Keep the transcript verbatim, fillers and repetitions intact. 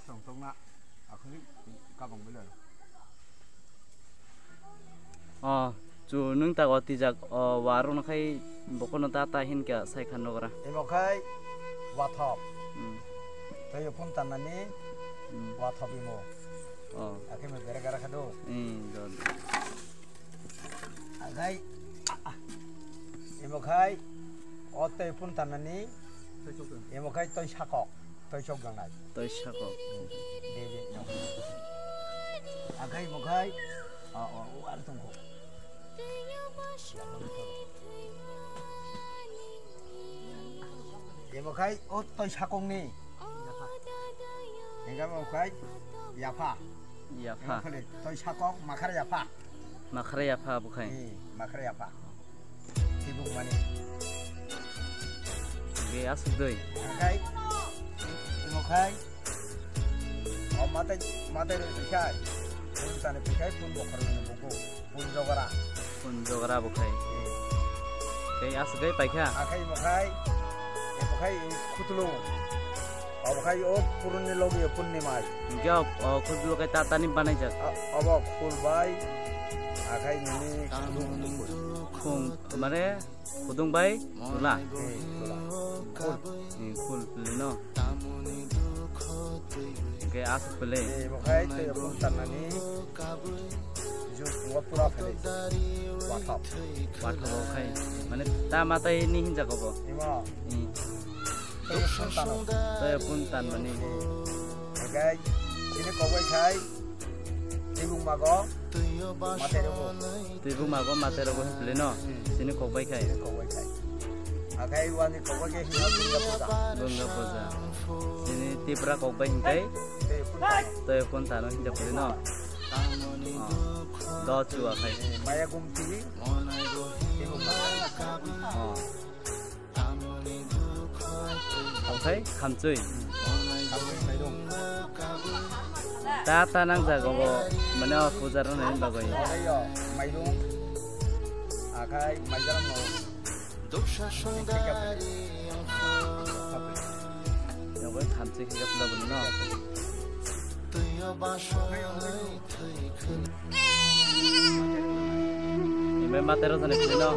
Tongtokna akhuni kabang belai. O, chu nwng tago tijak, o, warokno khai bokono ta ta hinkha sai kha nogra. Imo khai wathop. Hmm. Tei phun tanani Hmm. wathop imo. O. Akhe mo bere gara khado. Hmm, don. Agai, ah, ah. Imo khai, o tei phun tanani, imo khai toi sakok, toi sok gangnai. Toi sakok. De, de, no. Agai, imo khai, o, o, o, ar tongko. Imo khai, o toi sakokni. Hingkha imo khai, yapha. Yapha. Yapha le, toi sakok makhar yapha. Makhar yapha bukhai. Hmm, makhar yapha. Tibuk mani. Ge asuk doi. Akai. Imo khai. O matai, matai roi pikhai. Pun tane pikhai, pun bokhor ni buku. Pun jogara. Pun jogara bukhai. Hmm. Kai asuk doi paikha. Akai imo khai. Imo khai khutulung. Obo khai o purunni logi o punni mai. Hingke o, o khulbilo kai tatani banaijak. A-, obo khulbai, akhai nini khudung khul. Khung, mane khudung bai tula. Eh, tula. Khul. Eh, khul, lino. Hingke asuk pele. Eh, bo khai tei o pun tanani. Jus ngo pura phele. Wathap. Wathap o khai. Mane ta matai ni hinjak obo. Imo. Hmm. Tei phun tano. Tei phun tan mani. Hingke chini kokbai khai tibuk mago matai rogo. Tibuk mago matai rogo himple no. Hmm. Chini kokbai khai. Chini kokbai khai. Akhai wani kokbai ke hino Durga Puja. Durga Puja. Chini Tipra kokbai hingkai. Tei phun tano. Tei phun tano hingke puli no. Oh. Do chua khai. Maya gumti. Tibuk mago. Oh. Okhai khamchui. Ta ta nang jago bo mane o puja rwna ni bagwi. Mairung. Akhai maijaram no. Okhai khamchui khe pula bwlwi no. Imai matero jani pili no.